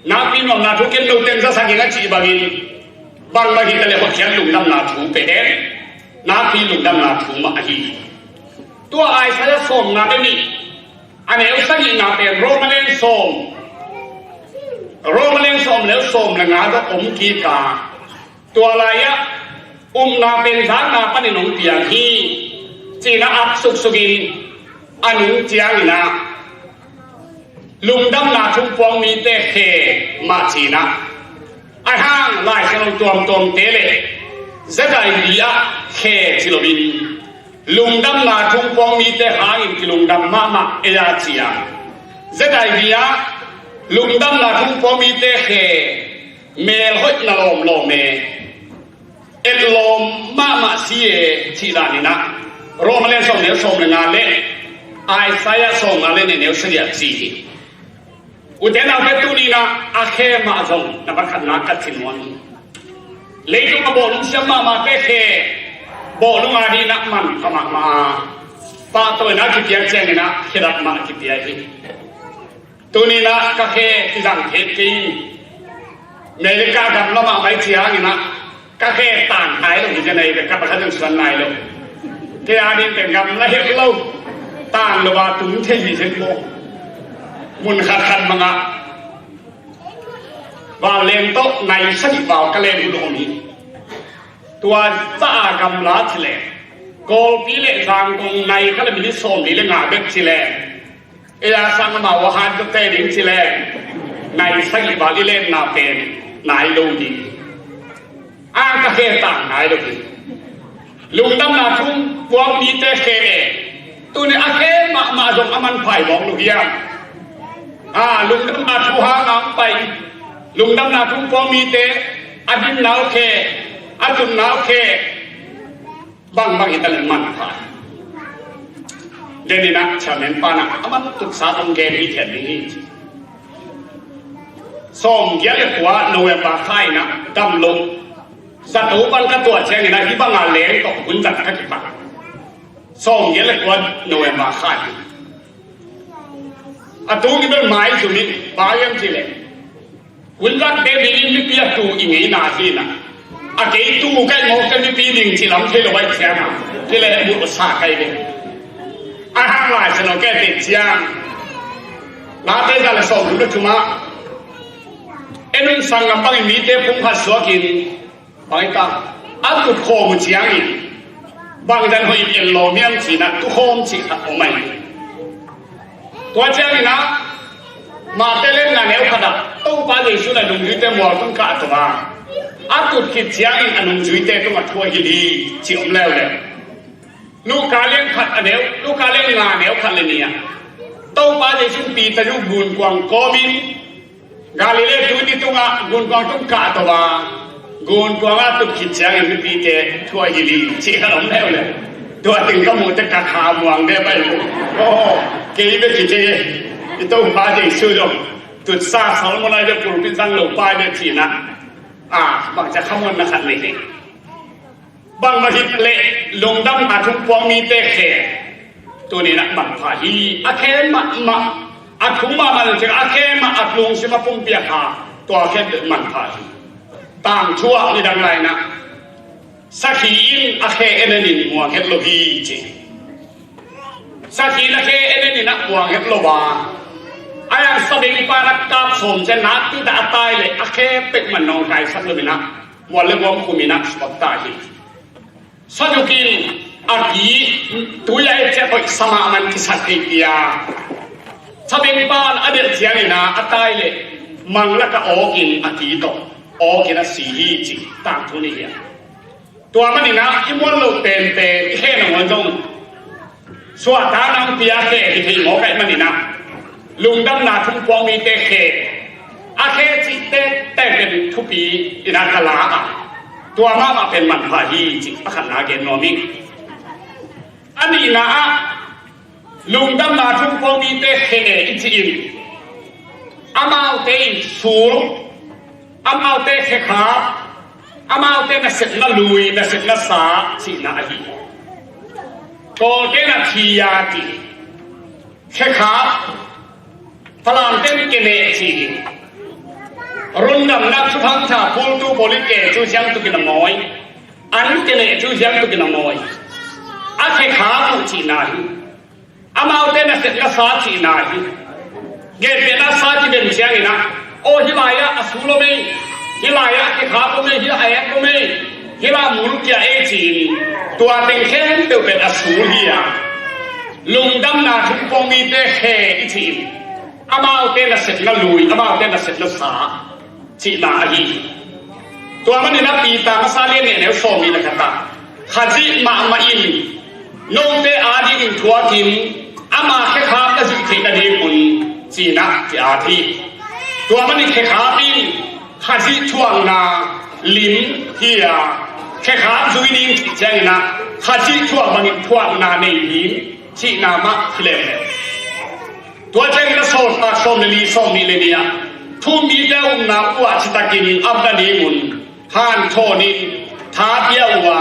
nakpi nuamna thu ken note in zasak in a cih bangin, bangbang hi ta le hotkhiat lungdamna thu pen nakpi lungdamna thu mah ahi hi. Tua Isaiah sawmnga le nih, a neu sagihna pen Roma leng sawm, Roma leng sawm le sawm le nga tawh om kik a, tua lai-ah upna pen zakna panin hong piang hi ci-in a ak suksukin, a nung ciangin a lungdamna thu puang mite khe mah ci-in a, a hang Lai Siangtho tuamtuamte le Zedai Lee ah khe ci loin, lungdamna thu puang mite hangin kilungdam mahmah ei a ci a, Zedai Lee ah lungdamna thu puang mite khe melhoihna lawmlawm e, etlawm mahmah si e cih danin a, Roma leng sawm le sawm le nga le Isaiah sawmnga le nih neu sagih ah ci hi. Ute naute, tuni-in ah a khe mah zong na va khatna ka ci nuam hi. Leitung a bawlung siam mahmahte khe bawlung a dingin ah manpha mahmah a, pahtawina kipia ciangin ah khedap mah kipia hi. Tuni-in ah ka khe i zang thei kei. America gam lamah mai ciangin ah ka khe tang nai lo hi, zen ei ve, ka pakhat in suan nai lo. Kei a ding pen gam la hek lo, tang lo a tum thei hi zen maw. Mun khatkhat bangah val leng tawh nai sagih val ka leng hun om hi. Tua caah gamla ci leng, Kawlpi le Zangkong nai khat le minute sawmli le nga bek ci leng, ei a sang amau a han ka tei ding ci leng, nai sagih val i lenna pen nai lo ding. A ka khe tang nai lo ding. Lungdamna thu puang mite khe e. Tuni a khe mahmah zong a manpha hi mawk lo hiam? A, lungdamna thu hang a pai. Lungdamna thu puang mite a dinna uh khe, a tunna uh khe. Bangbang hi ta leh manpha. Tua hi-in ah chairman pa in ah a man tutsa tawh gen hi, thian ding hi. Sawmgiat le kua November kha in ah dam lo. Zato pan ka tuah ciangin ah hih bangah leng tawh hun zat ka kipan. Sawmgiat le kua November kha hi. A tung i bel maizum in, bang hiam cih leh, hun zat te dingin mipi a tu i ngeina hi-in ah, a kei tu ka hih mawk teh mipi ding cih lam thei lo ahih ciangin ah, cih leh bulh sa ka hi ve. A hang lai sa lo ka hih teh ciang, Late za le sawmthum le thum ah, en un, sanggam bangin mite pumkhat suakin, bang hi ta, a tutkhawm uh ciangin bangzah hoih in en lawm hiam ci-in ah tukhawm cih khat om ahi. Tua ciangin ah Matthai lian nga neu khat ah Topa Jesu in a nungzuite mual tung kah tung a, a tut khit ciangin a nungzuite tungah thu a hilh hi, ci om leuleu. Luka lian khat a neu, Luka lian nga neu khat le nih ah Topa Jesu in Peter uh gunkuang kawmin Galilee tuipi tungah gunkuang tung kah to a, gunkuang a tut khit ciangin mipite thu a hilh hi, cih khat om leuleu. Tua teng ka muh teh ka kha muang deuh pai uh. Aw, kei bek hi teh, i Topa Jesu zong tutsa Solomon a i bek pulpit zang lo pa i bek ci-in ah, a, bangci a khamuanna khat nei hi. Bangmah hi leh lungdamna thu puang mite khe tuni-in ah manpha hi. A khe mahmah, a thu mahmah lo ciang a khe mah, a lungsim a pumpi a kha, tua khe manpha hi. Tangthu ah nidang lai-in ah sakhi in a khe en en in muang het lo hi, ci. Sakhi in a khe en en in ah muang het lo a, a yang sabengpa in a kap sawm ciang nakpi tak a tai leh a khe peuhmah nawngkaisak lo-in ah, mual le guam khum in ah suakta hi. Sazuk in a ki tui a et ciang hoih sa mahmah in kisat thei hi a, sabengpa in a delh ciangin ah a tai leh mang lakah awk in a ki tawh awk in a si hi, ci. Tangthu ni hi a. Tua manin ah i muan loh penpen i khe nangawn zong suahtakna hong pia khe hi thei mawk ahih manin ah, lungdamna thu puang mite khe, a khe cih tektek pen thupi in ah ka la a, tua mahmah pen manpha hi, cih a khatna gen nuam ing. A nihna ah, lungdamna thu puang mite khe i cih in, amaute in sul, amaute khekhap, amaute nasepna lui, nasepna sa cihna ahi. Kawlte'n ah thiya ci, khekhap, Falamte'n keneh ci hi. Rundamna thuthang tha phultu pawlin ke cu siang tukin a mawi, an keneh cu siang tukin a mawi. A khekhap uh cihna hi. Amaute nasepna sa cihna hi. Genpiakna sa kiben ciangin ah, aw, hih lai-ah a sul om ei, hih lai-ah khekhap om ei, hih lai-ah a ek om ei, hih lai-ah mulkia ei ci-in, tua teng khempeuh pen a sul hi a, lungdamna thu puang mite khe i cih in, amaute nasepna lui, amaute nasepna sa cihna ahi hi. Tua manin ah Peter masa lian nih neu sawmnih le khat ah, Khazih mahmah in note adingin thuakin, ama khekhap na zuih theih nadingun, ci-in ah ki-at hi. Tua manin khekhap in Khazih thuakna lim hi a, khekhap zui ning cih ciangin ah Khazih thuak bangin thuakna nei ning, cihna mah hi lem. Tua ciang ka sawltak sawm le li, sawm nih le nih ah, thu-um mite a upna uh ah citakin ap nadingun hanthawnin tha pia uh a,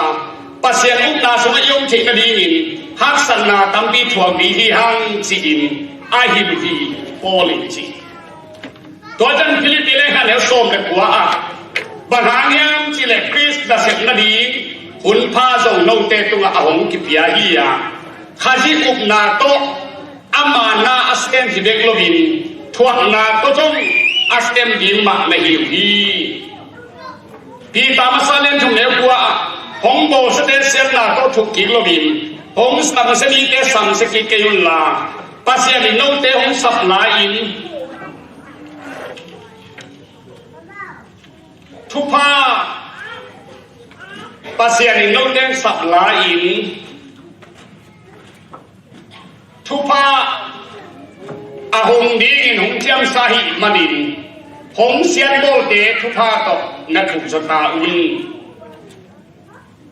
Pasian upna sungah i om theih nadingin haksatna tampi thuak ding hi hang, ci-in a hilh uh hi, Paul in ci. Tua ciang Philippi lekha neu sawm le kua ah, bang hang hiam cih leh Khrist nasep nading hunpha zong note tungah a hong kipia hi a, Khazih upna tawh ama na a sem hi bek loin, thuakna tawh zong a sem ding mah na hi uh hi. Peter masa lian thum neu kua ah, hong bawlsiate siatna tawh thuk kik loin, hong samsia mite samsia kik kei unla, Pasian in note hong sap lai-in, thupha, Pasian in note hong sap lai-in, thupha a hong dingin hong ciamsa ahih manin, hong siatbawlte thupha tawh na thuk zaw ta un.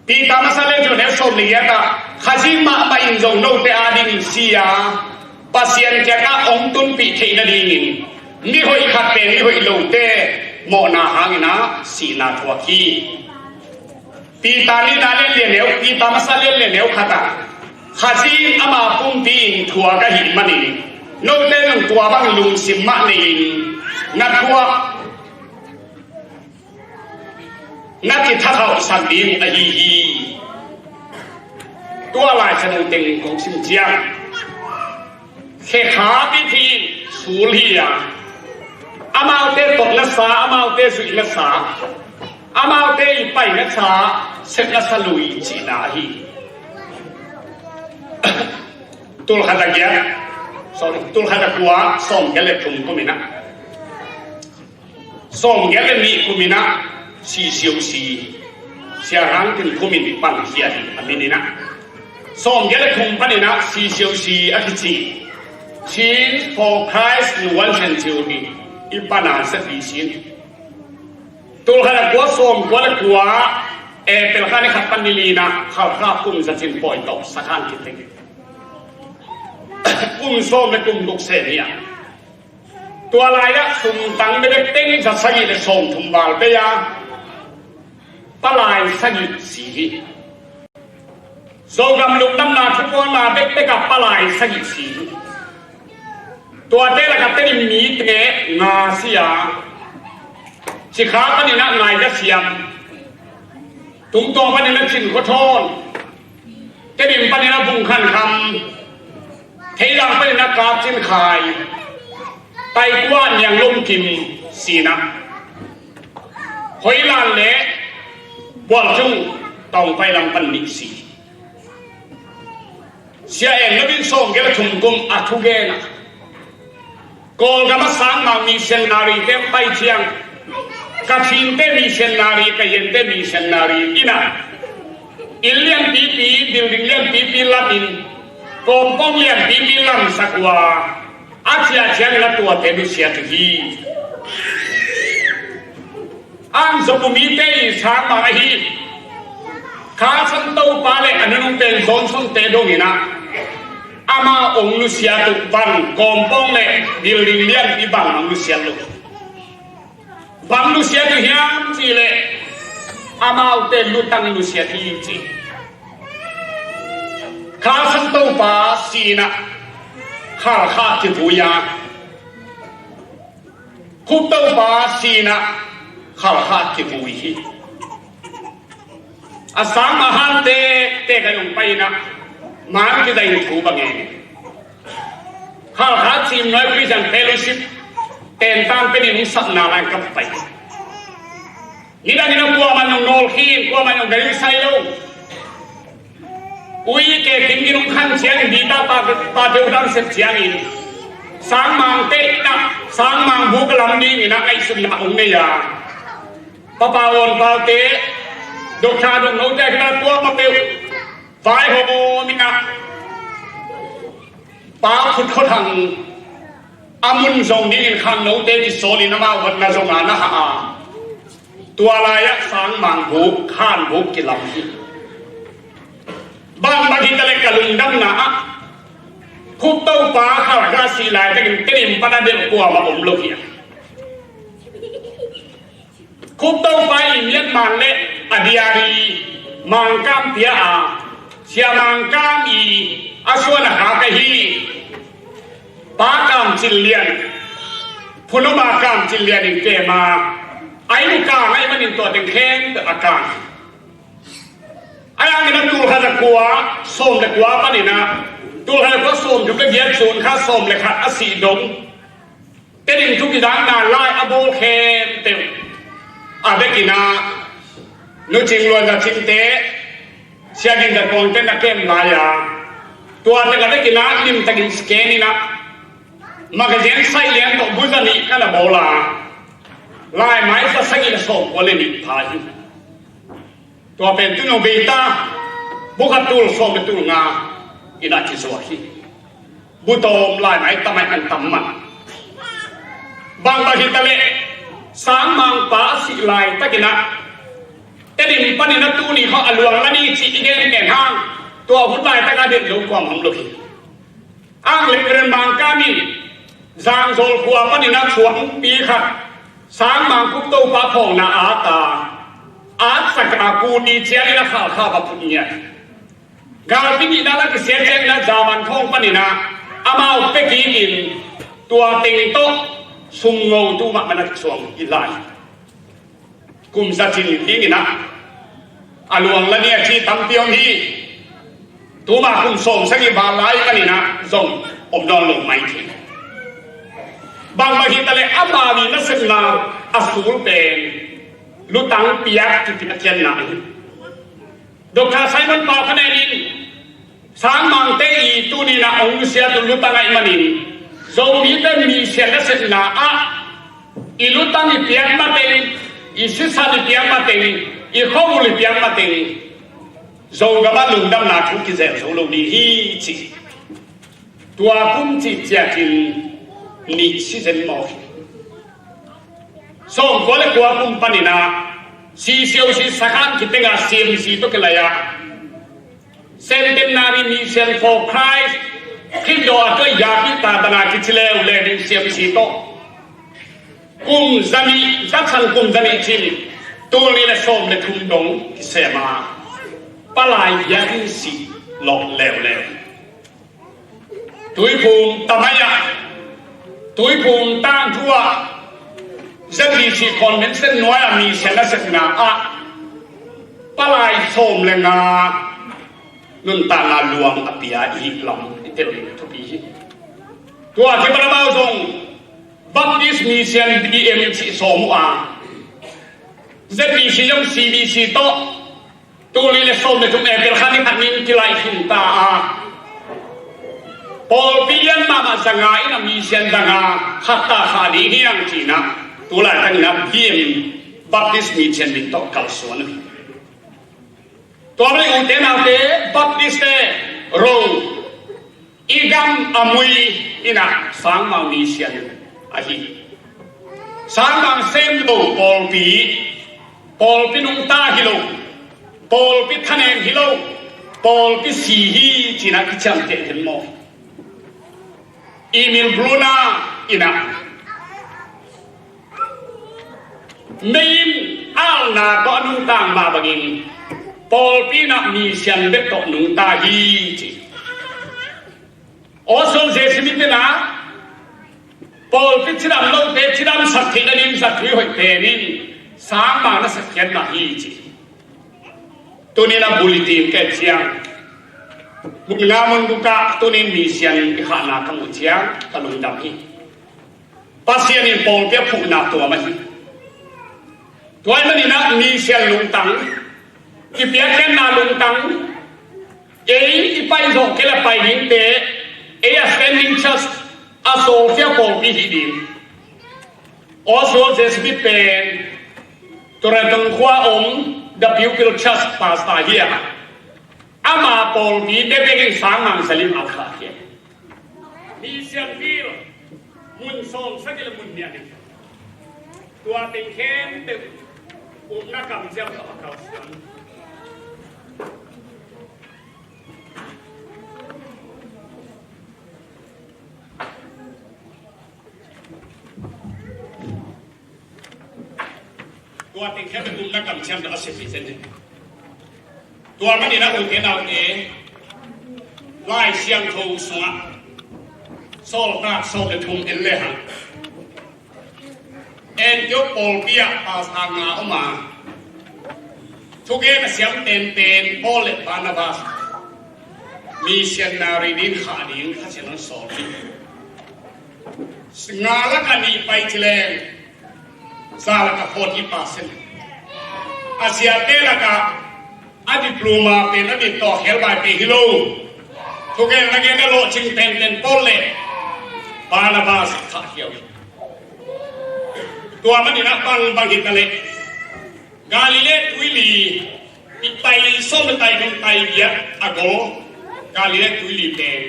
Peter masa lian thum neu sawm le giat ah, Khazih mahmah in zong note adingin si a, Pasian kiangah hong tunpih theih nadingin mihoih khat pen mihoih lote mawhna hangin ah sihna thuak hi. Peter nihna lian li neu, Peter masa lian li neu khat ah, Khazih in ama pumpi in thuak ahih manin, note zong tua bang lungsim mah nei-in na thuak, na kithathauhsak ding ahi hi. Tua Lai Siangtho teng kong sim ciang, khe kha pipi sul hi a, amaute totna sa, amaute zuihna sa, amaute i paina sa, sepna sa lui cihna ahi. Tulkhat a giat, sorry, tulkhat a kua, sawm giat le thum kum in ah, sawm giat le nih kum in ah, si siau si, Sia Hang Tin Khum in i pan hi a, a min in ah, sawm giat le thum pan in ah, si siau si a kici, Change for Christ in one century, i pan a sa pi sin. Tulkhat a kua, sawm kua le kua, April kha ni khat pan ni li in ah, Khalkha kum za cin pawi tawh sa khan kiteng. Kum sawm le kum guk sem hi a. Tua lai-ah sum tang bekbek teng za sagih le sawm thum val bei a, palai sagih si hi. Zogam lungdamna thupuanna bekbek ah palai sagih si hi. Tuate lakah Tedim mite nga si a, Cikha panin ah Ngaida Siam, Tungtawng panin ah Cin Khua Thawn, Tedim panin ah Vung Khan Kham, Theilang panin ah Kap Cin Khai, Taikua Niang Lom Kim si in ah, Hoilan le Bualcung Tawngpai lam pan nih si. Sia En Lo Bin sawm giat le thum kum a thugen ah, Kawlgam ah Sangmang missionary te pai ciang, Kachinte missionary, Kayente missionary in ah, inn lianpipi, building lianpipi lamin, kawmpawng lianpipi lamsak uh a, a ciah ciangin ah tuate nusiat uh hi. Ang Zomi mite i Sangmang ahi Kha San Topa le a nunung pen Johnson te dongin ah, ama hong nusiat uh bang kawmpawng le building lianpi bang hong nusiat uh. Bang nusiat uh hiam cih leh, amaute lutang nusiat hi ci. Kha San Topa si in ah Khalkha kivui a, Khup Topa si in ah Khalkha kivui hi. A Sangmang hante te ka hong pai in ah, man kidai thu bang e. Khalkha Cimnuai Christian Fellowship tentang pen in hong sapna lai ka pai. Nidang in ah kuamah in hong nawlkhin, kuamah in hong galing sai lo. Ui ke khin in hong khan ciangin, bita pa, pa teu dang sep ciangin, Sangmangte in ah Sangmang buk lam dingin ah ngaihsutna hong nei a, Papa Awn Pau te, Doctor Dong No te, a kina kuamah peuh vaihawm in ah, Pa Phut Khua Thang a mun zong dingin khangnote kisawlin amau hotna zong a na hah a, tua lai-ah Sangmang buk, khan buk kilam hi. Bangbang hi ta leh ka lungdamna ah Khup Topa khalkha a sih laitakin Tedim pan a delh kuamah om lo hi a. Khup Topa i miatman le a diari Mangkam pia a, Sia Mangkam i a suan a khak ahi Pa Kam Cin Lian, Phunoma Kam Cin Lian in kem a, a inn uh kang ahih manin tua teng khempeuh a kang hi. A yang in a tul khat za kua sawm le kua panin a, tul khat za kua sawm thum le giat June kha sawm le khat a sih dong, Tedim thukizakna lai a bawl khempeuh a vekin a, Nu Cing Luan Za Cingte, Sia Ging Za Kuangte na kem lai a, tua teng a vekin a limtakin scan in a, magazine saih lian tawh bu za nih ka na bawl a, laimai za sagih le sawm kua le nih pha hi. Tua pen tu nong bei ta, bu khat tul sawm le tul nga in a kizuak hi. Bu tawm laimai tamai an tam man. Bangbang hi ta leh, Sangmang pa a sih laitakin a, Tedim panin a tuni khawng a luang la ni cih i gen pen hang, tua hun laitak a delh lo kuamah om lo hi. Ang le Reverend Mangkam in Zangzawl khua panin a thuakpi khat, Sangmang Khup Topa phawkna at a, at sak a kuni ciangin a khalkha va phut ngiat. Galpi nihna la kisia ciangin a German thawng panin a, amau pia kikin tua teng tawh sum ngo tu mahmah a suang hi lai. Kum za cin dingin a, a luang la ni a ci tampi om hi. Tuma kum sawm sagih val lai panin a zong om nawn lo mai thei. Bangbang hi ta leh ama mi nasepna a sul pen lutang piak kipiak cianna hi. Doctor Simon Pau Khan Eng in Sangmangte i tuni-in a hong nusiat uh lutang ahih manin, Zomite misian nasepna ah i lutang i piak mateng, i sisan i piak mateng, i khuavul i piak mateng, Zogam ah lungdamna thu kizel zo lo ding hi ci. Tua kum cih ciangin nih si zen mawk hi. Sawmkua le kua kum panin a, C C O C Sakhan khit teng a C M C tawh kilai a, Centenary Mission for Christ, Khrih daw a tuai gapi ta dana kici leuleu ding C M C tawh kum zanih, zatsan kum zanih cin, tul nih le sawm le thum dong kisem a, palai biakinn sih lawh leuleu. Tuiphum tamai ah, Tuiphum tangthu ah, Z B C convention nuai ah mission nasepna ah, palai sawm le nga nuntakna luang a pia i hih lam i tel ding thupi hi. Tua kipan amau zong Baptist Mission B M cih sawm uh a, Z B C zong C B C tawh tul nih le sawm le thum April kha ni khat ni-in kilaih khin ta a, pawlpi lian mahmah za nga in a mission za nga khat ta kha ding hi hang ci-in a, tu laitak in a B M Baptist Mission min tawh kalsuan uh hi. Tua pen ute naute Baptist te Ro i gam a mui in a Sangmang mission ahi. Sangmang sem lo pawlpi, pawlpi nungta hi lo, pawlpi thanem hi lo, pawlpi si hi ci-in a kiciamteh den maw? Emil Brunner in a mei in alna tawh a nungta mah bangin pawlpi in a mission bek tawh nungta hi ci. Oswald J. Smith in a pawlpi cidam lote cidamsak theih nading zatui hoih pen in Sangmang na sakkhiat mah hi ci. Tuni-in a bulletin ka et ciang, mun nga mun guk ah tuni-in mission i khahna ka muh ciang ka lungdam hi. Pasian in pawlpi a phuhna tuam ahi. Tua ahih manin a mission lungtang, i piakkhiatna lungtang, ei i pai zawh kei leh pai dingte, ei a standing church a sawlkhia pawlpi hi ding. Oswald J. Smith pen Toronto khua om The Pupil Church pastor hi a, ama pawlpite bekin Sangmang zalim a khahkhia. Mission field mun sawm sagih le mun nih a ding. Tua teng khempeuh upna kamciam tawh a kalsuan. Tua teng khempeuh umna kamciam tawh a sepih zen hi. Tua manin a ute naute, Lai Siangtho sungah Sawltak sawm le thum en lehang, Antioch pawlpi ah pastor nga om a, thugen a siam penpen Paul le Barnabas missionary ding khah ding Kha Siangtho in sawl hi. Nga lakah nih pai ci leng, za lakah forty percent. A siate lakah a diploma pen a mit tawh khelbai pen hi lo, thugen a gen a lawhcing penpen Paul le Barnabas khah khiau hi. Tua manin a bangbang hi ta leh, Galilee tuili i tai sawm le tai thum tai giat a gol Galilee tuili pen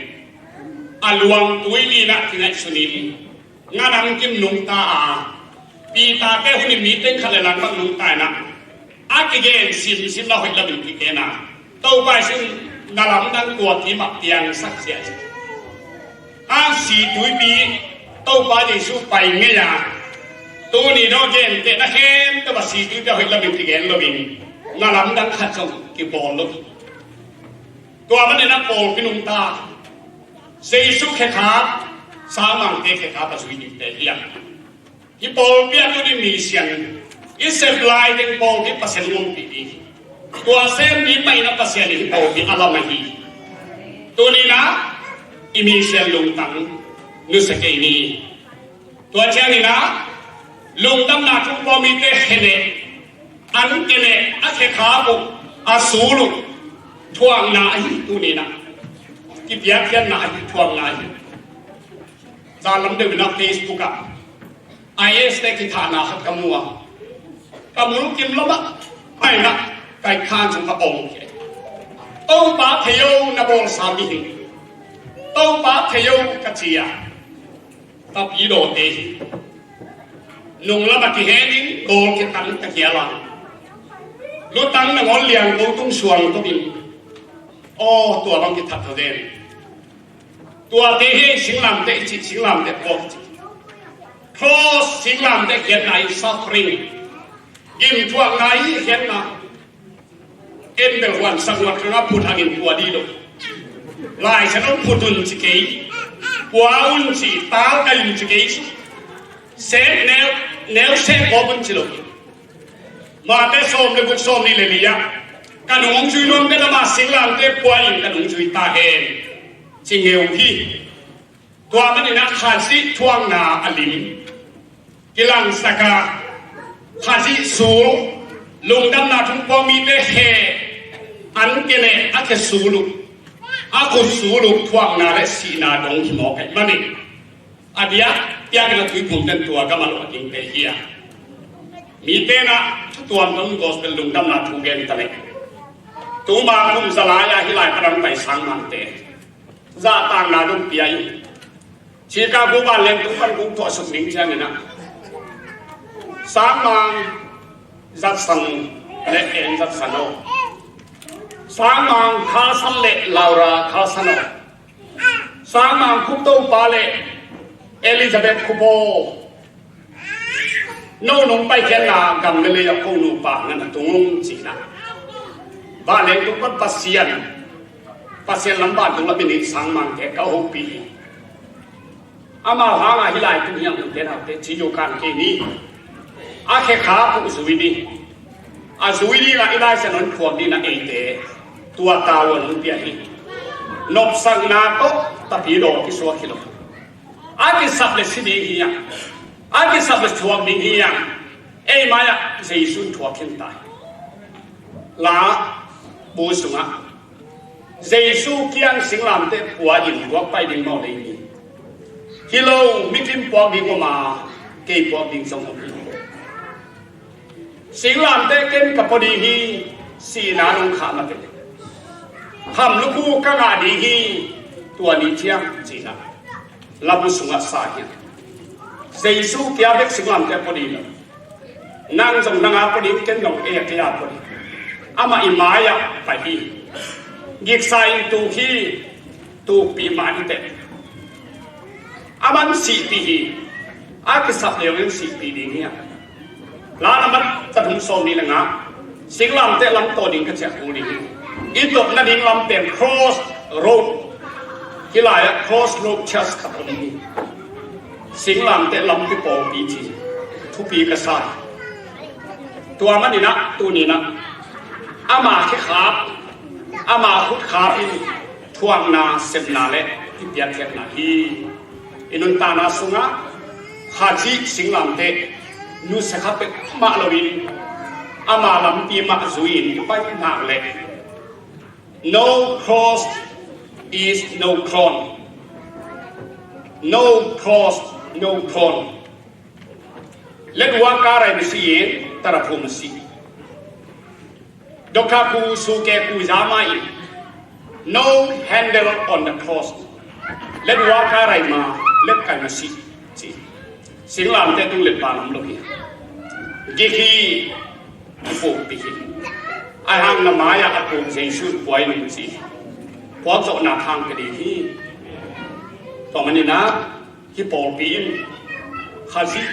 a luang tuili in a kingaihsun in, nganam kim nungta a, Peter te hun in mi teng khat le lang bang nungta in a, a kigen simsim na hoih lamin kigen a, Topa Jesu in na lamdang tua kim ah piangsak sia hi. A si tuipi Topa Jesu pai ngei a, tuni dawh gentehna khempeuh a si tuipi a hoih lamin kigen loin, na lamdang khat zong kibawl lo hi. Tua manin a pawlpi nungta, Jesu khekhap, sangmangte khekhap a zui dingte hi a. Hih pawlpi ah tuni mission i sep lai teng pawlpi Pasian in ompih ding hi. Tua sem ding mah in a Pasian in hih pawlpi a lam ahi hi. Tuni in a i mission lungtang nusia kei ni. Tua ciangin a lungdamna thu puak mite kheneh, an keneh, a khekhap uh, a sul uh thuakna ahi. Tuni in a kipiakkhiatna ahi, thuakna ahi. Zan lam deuh in a Facebook ah I A S te kithahna khat ka mu a, ka mulkim lo mah, pai in a ka i khan sung ka pawng khia. Topa thei o, na bawlsa mihing, Topa thei o ka ci a, ka pidawte hi. Nung lam a kihen in, bawl khia tang ta khia la, lutang nangawn liangko tung suang tung in, aw, tua bang kithat tho den. Tuate hi singlamteh i cih, singlamteh puak i cih. Cross singlamteh khiatna hi, suffering. Gimthuakna hi khiatna. En bel huan sak huat khang a phut hangin pua dih lo. Lai Siangtho in phut un ci kei, pua un ci, tal kai un ci kei. Sek neu, neu sek kawp un ci lo. Mate sawm le guk, sawm nih le li ah, ka nungzui nuam bel amah singlamteh pua in ka nungzui ta hen, ci ngeu hi. Tua manin a Khazih thuakna a lim kilangsak a, Khazih sul, lungdamna thu puak mite khe, an keneh, a khe sul uh, a khut sul uh thuakna le sihna dong hi mawk ahih manin, a diakdiakin a tuiphumte in tua gam ah luah dingte hi a. Mite in a thu tuamtuam, gospel lungdamna thu gen ta leh, tuma kum za lai a hih lai parampai sangmangte zahtakna dong pia in, Chicago vanleng tung pan kong thuahsuk ning ciangin a, sangmang Judson le Ann Judson aw, sangmang Carson le Laura Carson aw, sangmang Khup Topa le Elizabeth Khup aw, no nong paikhiatna gam le lei a ko nupa ngan a tung ung ci in a, vanleng tung pan Pasian, Pasian lam vantung lam in sangmangte ka hopih hi. Amau hang a hih lai tung hiang ute naute ci uh kan kei ni. A khekhap uh zui ding, a zui ding a i Lai Siangtho in phuak ding a eite tua tavuan hong pia hi. Nopsakna tawh tapidaw kisuak hi lo. A kisap le si ding hi a, a kisap le thuak ding hi a, ei mai-ah Jesu in thuak khin ta hi. La bu sungah Jesu kiang singlamteh pua in guak pai ding maw lei ni? Hi lo, mikim puak ding om a, kei puak ding zong om hi. Singlamteh ken ka pua ding hi, sihna nong khah mah teh. Kham lukhu ka ngah ding hi, tua ni ciang ci in a, labu sungah sa hi a. Jesu kia bek singlamteh pua ding lo. Nang zong nang a pua ding, ken zong ei a kei a pua ding. Amah i mai-ah pai hi. Giksa in tuk hi, tukpih mah ni teh. A man sihpih hi, a kisap leu in sihpih ding hi a. La na man Za thum sawm nih le nga, singlamteh lam tawh ding ka ciah kul ding hi. I tawh nading lam pen Cross Road, hih lai-ah Cross Road Church ka tawh ding hi. Singlamteh lampi pawlpi ci thupi ka sa hi. Tua maninah tuninah ama khekhap, ama khutkhap in thuakna, sepna le i piakkhiatna hi. I nuntakna sungah Khazih singlamteh nusia kha peuhmah loin ama lampi mah zui-in i pai nak leh, no cross is no crown. No cross, no crown. Let work ka rai masi in tara phu masi. Dokha ku suke ku zama in, no handle on the cross. Let work ka rai ma, let kai masi ci. Singlamteh tung let pa lam lo hi. Gik hi, a puk pi hi. Ai hang na mai-ah a puk Jesu puai nung ci. Puak zawhna khang ka ding hi. Tua maninah hih pawlpi in Khazih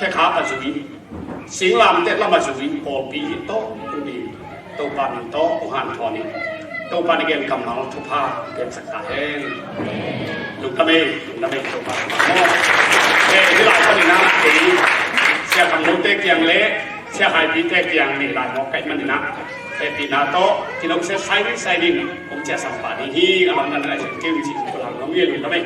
khekhap a zui, singlamteh lam a zui pawlpi hi tawh tung ding Topa min tawh hong hanthawn hi. Topa na gen kammal thupha piaksak ta hen. Lungdam ei, lungdam ei Topa. Eh, hih lai panin ah kei Sia Kham Note kiang le Sia Khai Pite kiang nih lai mawk kaih maninah hehpihna tawh kino sia sai ding sai ding hong ciahsam pah ding hi. A lamdang na ngaihsun kei un ci, Topa hang hong hi. Lungdam ei.